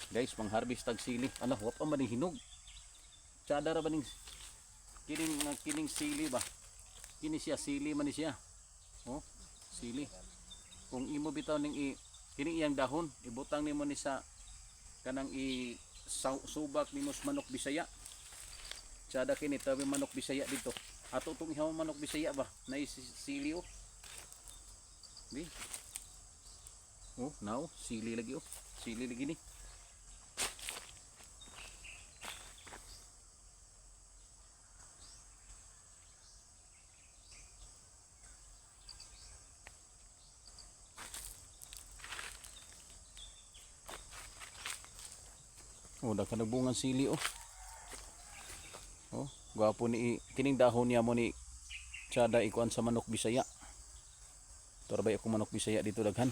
Guys, pang harvest tag sili. Ala, wa pa man ni hinog. Tsada ra ba ning kining sili ba? Kini siya, sili man ni siya. Oh, sili. Kung imo bitaw ning i kini iyang dahon, ibutang nimo ni sa kanang i subak nimo sa manok Bisaya. Tsada kini tabi manok Bisaya dito. Ato tong ihaw manok Bisaya ba? Nay sili oh. Di. Oh, now sili lagi oh. Sili lagi ni. Oh, daghan nagbungang sili oh. Oh, gwapo ni kining dahon niya mo ni tsada ikuan sa manok Bisaya. Torbay ako manok Bisaya dito daghan.